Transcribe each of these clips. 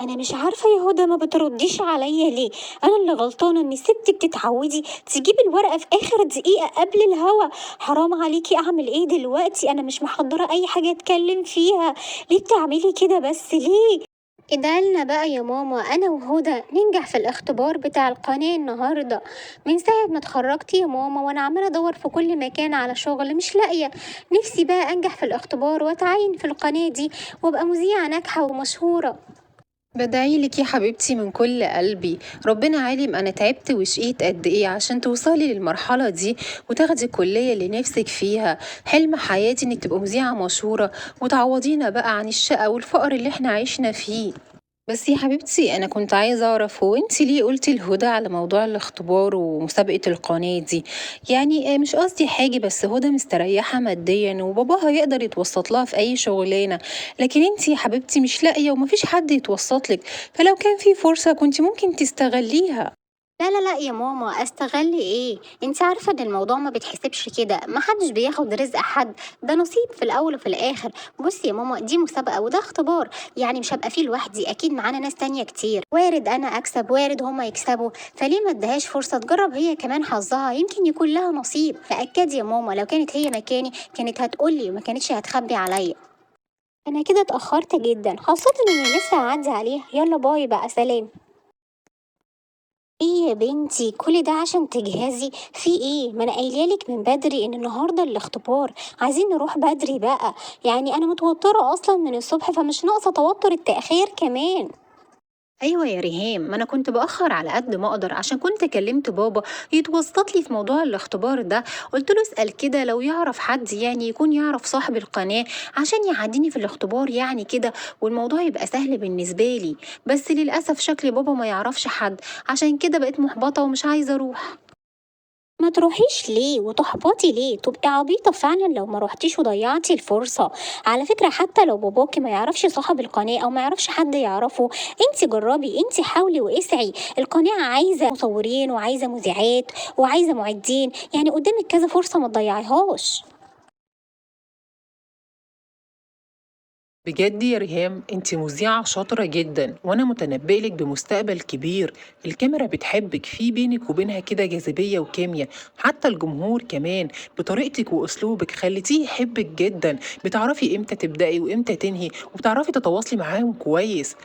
أنا مش عارفة يا هدى ما بترديش عليا ليه؟ أنا اللي غلطانة إني سبتك تتعودي تجيبي الورقة في آخر دقيقة قبل الهوا. حرام عليكي، أعمل إيه دلوقتي؟ أنا مش محضرة أي حاجة أتكلم فيها. ليه بتعملي كده بس ليه؟ ادعيلنا بقى يا ماما أنا وهدى ننجح في الاختبار بتاع القناة النهاردة. من ساعة ما اتخرجت يا ماما وأنا عمالة أدور في كل مكان على شغل مش لاقية. نفسي بقى أنجح في الاختبار وأتعين في القناة دي وأبقى مذيعة ناجحة ومشهورة. بدعيلك يا حبيبتي من كل قلبي، ربنا عالم انا تعبت وشقيت قد ايه عشان توصلي للمرحلة دي وتاخدي الكلية اللي نفسك فيها. حلم حياتي انك تبقى مذيعة مشهورة وتعوضينا بقى عن الشقة والفقر اللي احنا عشنا فيه. بس يا حبيبتي انا كنت عايزة اعرف، هو انت ليه قلتي لهدى على موضوع الاختبار ومسابقة القناة دي؟ يعني مش قصدي حاجة، بس هدى مستريحة ماديا وباباها يقدر يتوسط لها في اي شغلانة، لكن انت يا حبيبتي مش لاقية ومفيش حد يتوسط لك، فلو كان في فرصة كنت ممكن تستغليها. لا لا لا يا ماما، استغل ايه؟ انت عارفة ان الموضوع ما بيتحسبش كده، ما حدش بياخد رزق حد، ده نصيب في الاول وفي الاخر. بصي يا ماما، دي مسابقة وده اختبار، يعني مش هبقى فيه لوحدي، اكيد معانا ناس تانية كتير، وارد انا اكسب وارد هما يكسبوا، فليه ما اديهاش فرصة تجرب هي كمان حظها، يمكن يكون لها نصيب. تأكدي يا ماما لو كانت هي مكاني كانت هتقولي وما كانتش هتخبي عليا. انا كده اتأخرت جدا، خاصة اني لسه هعدي عليها. يلا باي بقى، سلام. ايه يا بنتي كل ده عشان تجهزي؟ في ايه؟ ما انا قايله لك من بدري ان النهارده الاختبار، عايزين نروح بدري بقى. يعني انا متوتره اصلا من الصبح، فمش ناقصه توتر التاخير كمان. ايوه يا ريهام، ما انا كنت باخر على قد ما اقدر عشان كنت كلمت بابا يتوسط لي في موضوع الاختبار ده، قلت له اسال كده لو يعرف حد، يعني يكون يعرف صاحب القناه عشان يعديني في الاختبار يعني كده، والموضوع يبقى سهل بالنسبه لي. بس للاسف شكل بابا ما يعرفش حد، عشان كده بقيت محبطه ومش عايزه اروح. ما تروحيش ليه وتحبطي ليه؟ تبقي عبيطة فعلا لو ما روحتيش وضيعتي الفرصة. على فكرة حتى لو باباكي ما يعرفش صاحب القناة او ما يعرفش حد يعرفه، انت جربي، انت حاولي واسعي. القناة عايزة مصورين وعايزة مذيعات وعايزة معدين، يعني قدامك كذا فرصة ما تضيعيهاش. بجد يا ريهام انت مذيعة شاطرة جدا، وانا متنبئ لك بمستقبل كبير. الكاميرا بتحبك، في بينك وبينها كده جاذبية وكيمياء، حتى الجمهور كمان بطريقتك واسلوبك خليتيه يحبك جدا. بتعرفي امتى تبدأي وامتى تنهي، وبتعرفي تتواصلي معاهم كويس.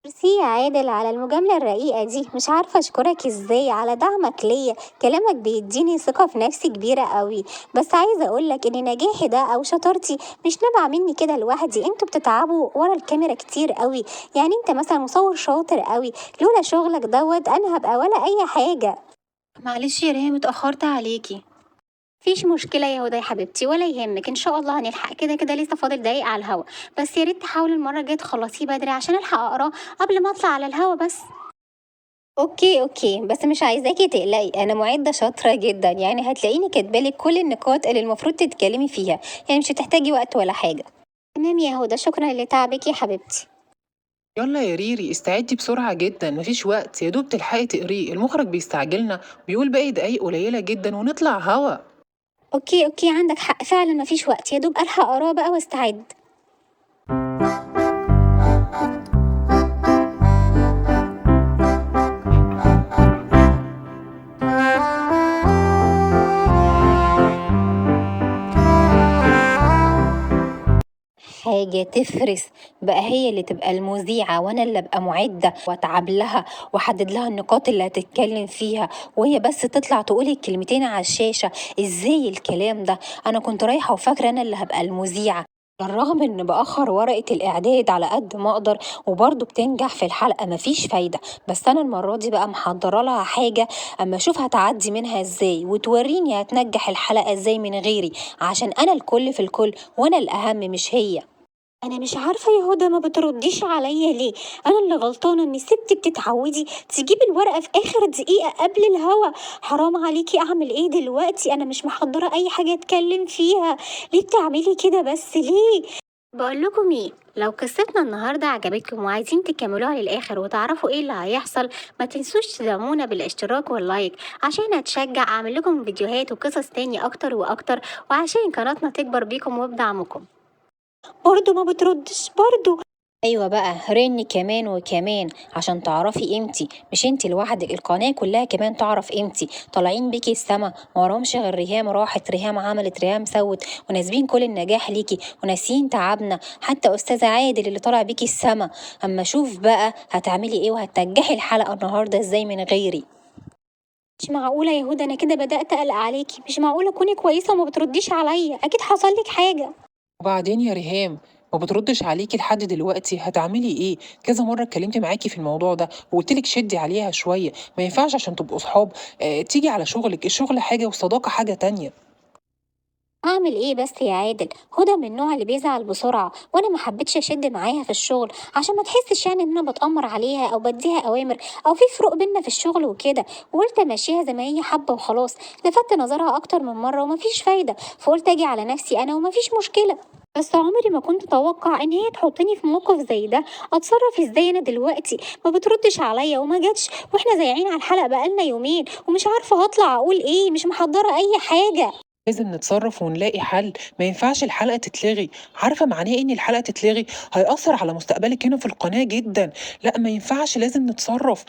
ميرسي يا عادل على المجاملة الرقيقة دي، مش عارفة أشكرك إزاي على دعمك ليا، كلامك بيديني ثقة في نفسي كبيرة قوي. بس عايزة أقولك إن نجاحي ده أو شطارتي مش نابعة مني كده لوحدي، انتوا بتتعبوا ورا الكاميرا كتير قوي. يعني انت مثلا مصور شاطر قوي، لولا شغلك دوت أنا هبقى ولا أي حاجة. معلش يا ريهام اتاخرت عليكي. مفيش مشكلة يا هدى يا حبيبتي، ولا يهمك، إن شاء الله هنلحق، كده كده لسه فاضل دقايق على الهوا. بس يا ريت تحاولي المرة الجاية تخلصيه بدري عشان ألحق أقراه قبل ما أطلع على الهوا بس. okay okay، بس مش عايزاكي تقلقي، انا معدة شاطرة جدا، يعني هتلاقيني كاتبالك كل النقاط اللي المفروض تتكلمي فيها، يعني مش هتحتاجي وقت ولا حاجة. تمام يا هدى، شكرا لتعبك يا حبيبتي. يلا يا ريري استعدي بسرعة جدا، مفيش وقت، يا دوب تلحقي تقريه، المخرج بيستعجلنا بيقول باقي دقايق قليلة جدا ونطلع هوا. okay okay، عندك حق فعلا مفيش وقت، يا دوب ألحق أقراه بقى واستعد. حاجة تفرس بقى، هي اللي تبقى المذيعة وانا اللي ابقى معدة واتعب لها واحدد لها النقاط اللي هتتكلم فيها، وهي بس تطلع تقول الكلمتين على الشاشة. ازاي الكلام ده؟ انا كنت رايحة وفاكرة انا اللي هبقى المذيعة، بالرغم ان باخر ورقة الاعداد على قد ما اقدر وبرضه بتنجح في الحلقة، مفيش فايدة. بس انا المرة دي بقى محضرة لها حاجة اما اشوف هتعدي منها ازاي وتوريني هتنجح الحلقة ازاي من غيري، عشان انا الكل في الكل وانا الاهم مش هي. أنا مش عارفة يا هدى ما بترديش عليا ليه؟ أنا اللي غلطانة إني سبتك تتعودي تجيبي الورقة في آخر دقيقة قبل الهوا. حرام عليكي، أعمل إيه دلوقتي؟ أنا مش محضرة أي حاجة أتكلم فيها. ليه بتعملي كده بس ليه؟ بقول لكم إيه، لو قصتنا النهاردة عجبتكم وعايزين تكملوها للآخر وتعرفوا إيه اللي هيحصل، ما تنسوش تدعمونا بالاشتراك وال like عشان أتشجع أعمل لكم فيديوهات وقصص تاني أكتر وأكتر، وعشان قناتنا تكبر بيكم وبدعمكم. برضو ما بتردش برضو. أيوة بقى، رني كمان وكمان عشان تعرفي قيمتي. مش انتي لوحدك، القناة كلها كمان تعرف قيمتي. طالعين بيكي السما، ما وراهمش غير ريهام راحت، ريهام عملت، ريهام سوت، وناسبين كل النجاح ليكي وناسيين تعبنا، حتى أستاذ عادل اللي طالع بيكي السما. أما شوف بقى هتعملي ايه وهتنجحي الحلقة النهاردة ازاي من غيري. مش معقولة يا هدى، أنا كده بدأت أقلق عليكي. مش معقولة تكوني كويسة وما بترديش عليا، أكيد حصل لك حاجة. وبعدين يا ريهام ما بتردش عليكي لحد دلوقتي، هتعملي ايه؟ كذا مرة اتكلمت معاكي في الموضوع ده وقلت لك شدي عليها شوية، ما ينفعش عشان تبقوا صحاب تيجي على شغلك. الشغل حاجة والصداقة حاجة تانية. أعمل إيه بس يا عادل؟ هدى من النوع اللي بيزعل بسرعة، وأنا ما حبيتش أشد معاها في الشغل عشان ما تحسش يعني إن أنا بتأمر عليها أو بديها أوامر أو في فروق بينا في الشغل وكده، وقلت أمشيها زي ما هي حابة وخلاص. لفت نظرها أكتر من مرة ومفيش فايدة، فقلت أجي على نفسي أنا ومفيش مشكلة. بس عمري ما كنت أتوقع إن هي تحطني في موقف زي ده. أتصرف إزاي أنا دلوقتي؟ ما بتردش عليا وما جاتش، وإحنا زايعين على الحلقة بقالنا يومين، ومش عارفة هطلع أقول إيه، مش محضرة أي حاجة. لازم نتصرف ونلاقي حل، ما ينفعش الحلقة تتلغي. عارفة معناه إيه إن الحلقة تتلغي؟ هيأثر على مستقبلك هنا في القناة جدا. لا ما ينفعش، لازم نتصرف.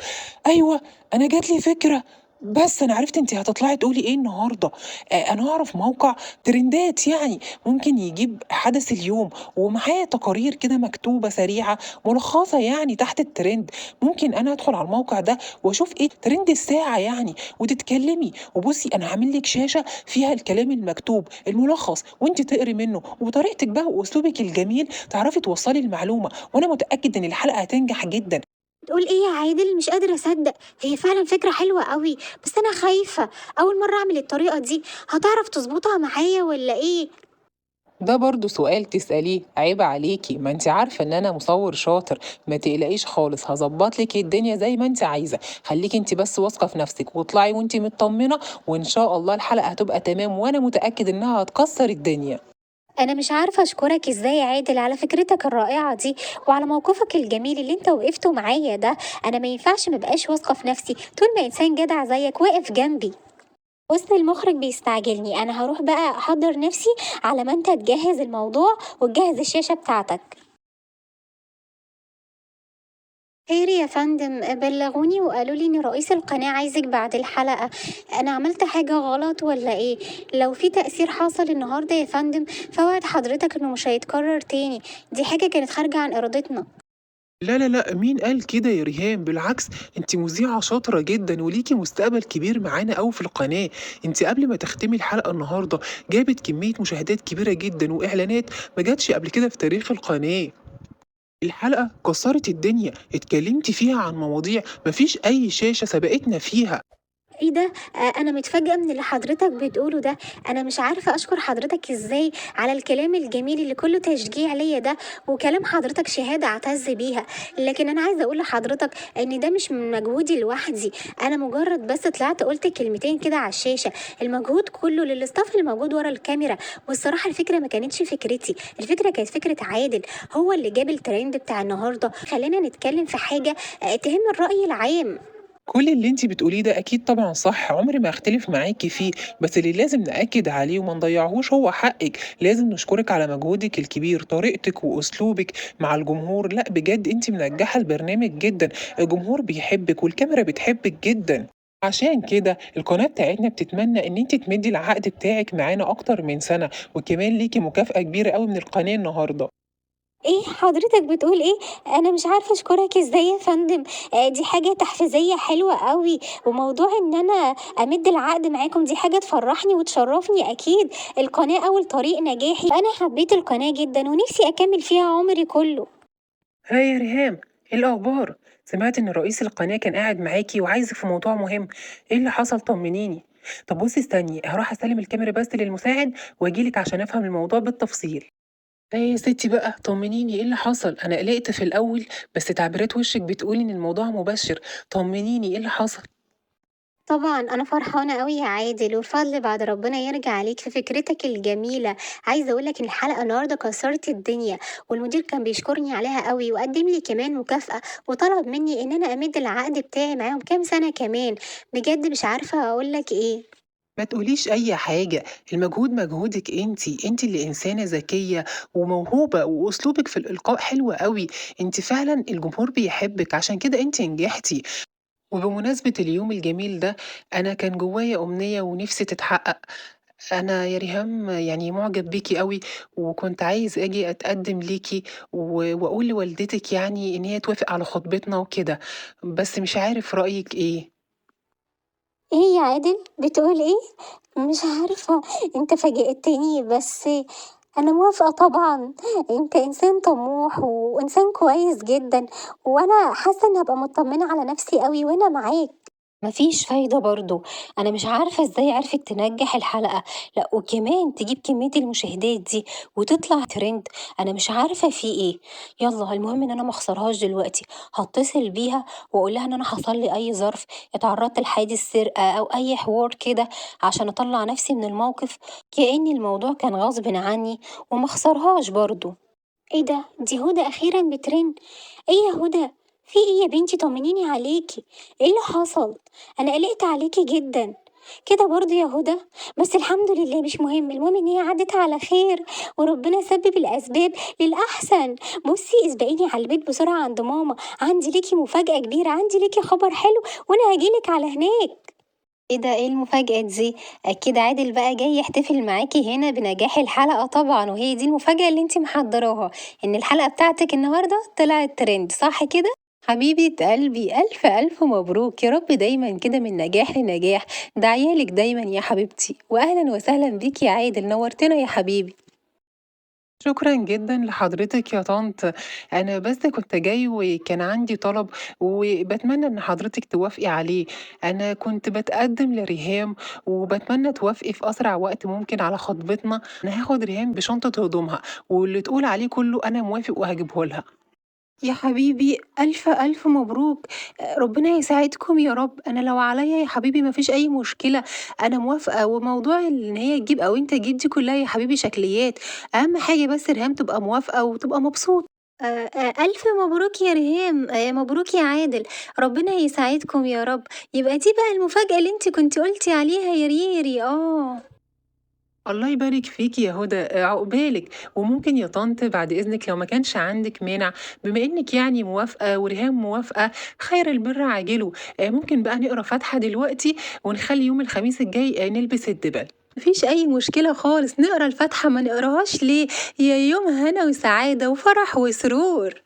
أيوة أنا جات لي فكرة، بس أنا عرفت أنت هتطلعي تقولي إيه النهاردة. أنا أعرف موقع ترندات يعني ممكن يجيب حدث اليوم ومعاه تقارير كده مكتوبة سريعة ملخصة يعني تحت الترند. ممكن أنا أدخل على الموقع ده وأشوف إيه ترند الساعة يعني وتتكلمي. وبصي أنا هعمل لك شاشة فيها الكلام المكتوب الملخص وانت تقري منه، وبطريقتك بقى واسلوبك الجميل تعرفي توصلي المعلومة، وانا متاكد ان الحلقة هتنجح جدا. تقول ايه يا عادل؟ مش قادرة اصدق، هي فعلا فكرة حلوة قوي، بس انا خايفة اول مرة اعمل الطريقة دي. هتعرف تظبطها معايا ولا ايه؟ ده برضو سؤال تسأليه؟ عيب عليكي، ما انت عارفة ان انا مصور شاطر. ما تقلقيش خالص، هظبط لك الدنيا زي ما انت عايزة. خليكي انت بس واثقة في نفسك واطلعي وانت مطمنة، وان شاء الله الحلقة هتبقى تمام، وانا متأكد انها هتكسر الدنيا. أنا مش عارفة أشكرك إزاي يا عادل على فكرتك الرائعة دي وعلى موقفك الجميل اللي أنت وقفته معايا ده. أنا ما ينفعش مبقاش واثقة في نفسي طول ما إنسان جدع زيك واقف جنبي. بص المخرج بيستعجلني، أنا هروح بقى أحضر نفسي على ما أنت تجهز الموضوع وتجهز الشاشة بتاعتك. خير يا فندم، بلغوني وقالوا لي ان رئيس القناة عايزك بعد الحلقة. انا عملت حاجة غلط ولا ايه؟ لو في تأثير حصل النهاردة يا فندم فوعد حضرتك انه مش هيتكرر تاني، دي حاجة كانت خارجة عن ارادتنا. لا لا لا، مين قال كده يا ريهام؟ بالعكس انت مذيعة شاطرة جدا وليكي مستقبل كبير معانا قوي في القناة. انت قبل ما تختمي الحلقة النهاردة جابت كمية مشاهدات كبيرة جدا واعلانات ما جاتش قبل كده في تاريخ القناة. الحلقة كسرت الدنيا، اتكلمتي فيها عن مواضيع مفيش أي شاشة سبقتنا فيها. ايه ده؟ انا متفاجئة من اللي حضرتك بتقوله ده. انا مش عارفة اشكر حضرتك ازاي على الكلام الجميل اللي كله تشجيع ليا ده، وكلام حضرتك شهادة اعتز بيها. لكن انا عايزة اقول لحضرتك ان ده مش من مجهودي لوحدي، انا مجرد بس طلعت قلت كلمتين كده على الشاشة، المجهود كله للاستاف اللي موجود ورا الكاميرا. والصراحة الفكرة ما كانتش فكرتي، الفكرة كانت فكرة عادل، هو اللي جاب الترند بتاع النهاردة، خلينا نتكلم في حاجة تهم الرأي العام. كل اللي انتي بتقوليه ده اكيد طبعا صح، عمري ما اختلف معاكي فيه، بس اللي لازم نأكد عليه وما نضيعهوش هو حقك. لازم نشكرك على مجهودك الكبير، طريقتك واسلوبك مع الجمهور، لا بجد انتي منجحة البرنامج جدا، الجمهور بيحبك والكاميرا بتحبك جدا. عشان كده القناة بتاعتنا بتتمنى ان انتي تمدي العقد بتاعك معانا اكتر من سنة، وكمان ليكي مكافأة كبيرة قوي من القناة النهاردة. ايه حضرتك بتقول ايه؟ انا مش عارفه اشكرك ازاي يا فندم، دي حاجة تحفيزيه حلوة قوي، وموضوع ان انا امد العقد معاكم دي حاجة تفرحني وتشرفني. اكيد القناة اول طريق نجاحي، انا حبيت القناة جدا ونفسي اكمل فيها عمري كله. هاي يا ريهام، ايه الاخبار؟ سمعت ان رئيس القناة كان قاعد معاكي وعايزك في موضوع مهم، ايه اللي حصل؟ طمنيني. طب بصي استني، هروح اسلم الكاميرا بس للمساعد واجيلك عشان افهم الموضوع بالتفصيل. ايه يا ستي بقى طمنيني، ايه اللي حصل؟ انا قلقت في الاول بس تعبيرات وشك بتقولي ان الموضوع مبشر. طمنيني ايه اللي حصل؟ طبعا انا فرحانة قوي يا عادل، والفضل بعد ربنا يرجع عليك في فكرتك الجميلة. عايزه اقول لك ان الحلقة النهارده كسرت الدنيا، والمدير كان بيشكرني عليها قوي، وقدم لي كمان مكافأة وطلب مني ان انا امد العقد بتاعي معاهم كام سنة كمان. بجد مش عارفه اقول لك ايه. ما تقوليش أي حاجة، المجهود مجهودِك أنتِ، أنتِ اللي إنسانة ذكية وموهوبة وأسلوبِك في الإلقاء حلو أوي، أنتِ فعلًا الجمهور بيحبِّك، عشان كده أنتِ نجحتِ. وبمناسبة اليوم الجميل ده، أنا كان جوايا أمنية ونفسي تتحقق. أنا يا ريهام يعني معجب بيكِ أوي، وكنت عايز آجي أتقدم ليكِ وأقول لوالدتِك يعني إن هي توافق على خطبتنا وكده، بس مش عارف رأيِك إيه؟ إيه يا عادل؟ بتقول إيه؟ مش عارفة، أنت فاجأتني، بس أنا موافقة طبعًا. أنت إنسان طموح وإنسان كويس جدًا، وأنا حاسة إني هابقى مطمنة على نفسي أوي وأنا معاك. ما فيش فايدة برضه، أنا مش عارفة إزاي عرفت تنجح الحلقة، لأ وكمان تجيب كمية المشاهدات دي وتطلع ترند، أنا مش عارفة في إيه. يالّا المهم إن أنا ما أخسرهاش دلوقتي، هاتصل بيها وأقول لها إن أنا حصل لي أي ظرف، اتعرضت لحادث سرقة أو أي حوار كده عشان أطلع نفسي من الموقف، كأن الموضوع كان غصبٍ عني وما أخسرهاش برضه. إيه ده؟ دي هدى أخيرًا بترن. إيه يا هدى؟ في إيه يا بنتي؟ طمنيني عليكي، إيه اللي حصل؟ أنا قلقت عليكي جدًا. كده برضه يا هدى؟ بس الحمد لله، مش مهم، المهم إن هي عدت على خير وربنا سبب الأسباب للأحسن. بصي اسبقيني على البيت بسرعة عند ماما، عندي ليكي مفاجأة كبيرة، عندي ليكي خبر حلو وأنا هجيلك على هناك. إيه ده؟ إيه المفاجأة دي؟ أكيد عادل بقى جاي يحتفل معاكي هنا بنجاح الحلقة طبعًا، وهي دي المفاجأة اللي انتِ محضراها، إن الحلقة بتاعتك النهاردة طلعت ترند، صح كده؟ حبيبة قلبي، ألف ألف مبروك يا رب، دايما كده من نجاح لنجاح، دعيالك دايما يا حبيبتي، وأهلا وسهلا بيك يا عادل، نورتنا يا حبيبي. شكرًا جدًا لحضرتك يا طنط، أنا بس كنت جاي وكان عندي طلب وباتمنى إن حضرتك توافقي عليه. أنا كنت باتقدم لريهام وباتمنى توافقي في أسرع وقت ممكن على خطبتنا. أنا هاخد ريهام بشنطة هدومها واللي تقول عليه كله أنا موافق وهاجيبه لها. يا حبيبي ألف ألف مبروك، ربنا يسعدكم يا رب. أنا لو عليا يا حبيبي ما فيش أي مشكلة، أنا موافقة، وموضوع إن هي تجيب أو أنت تجيب دي كلها يا حبيبي شكليات، أهم حاجة بس ريهام تبقى موافقة وتبقى مبسوطة. ألف مبروك يا ريهام، مبروك يا عادل، ربنا يسعدكم يا رب. يبقى دي بقى المفاجأة اللي انت كنت قلتي عليها يا ريري. الله يبارك فيكي يا هدى، عقبالك. وممكن يا طنط بعد إذنك لو ما كانش عندك مانع، بما إنك يعني موافقة وريهام موافقة، خير البر عاجله، ممكن بقى نقرا فاتحة دلوقتي ونخلي يوم الخميس الجاي نلبس الدبل. مفيش أي مشكلة خالص، نقرا الفاتحة ما نقراهاش ليه؟ يا يوم هنا وسعادة وفرح وسرور.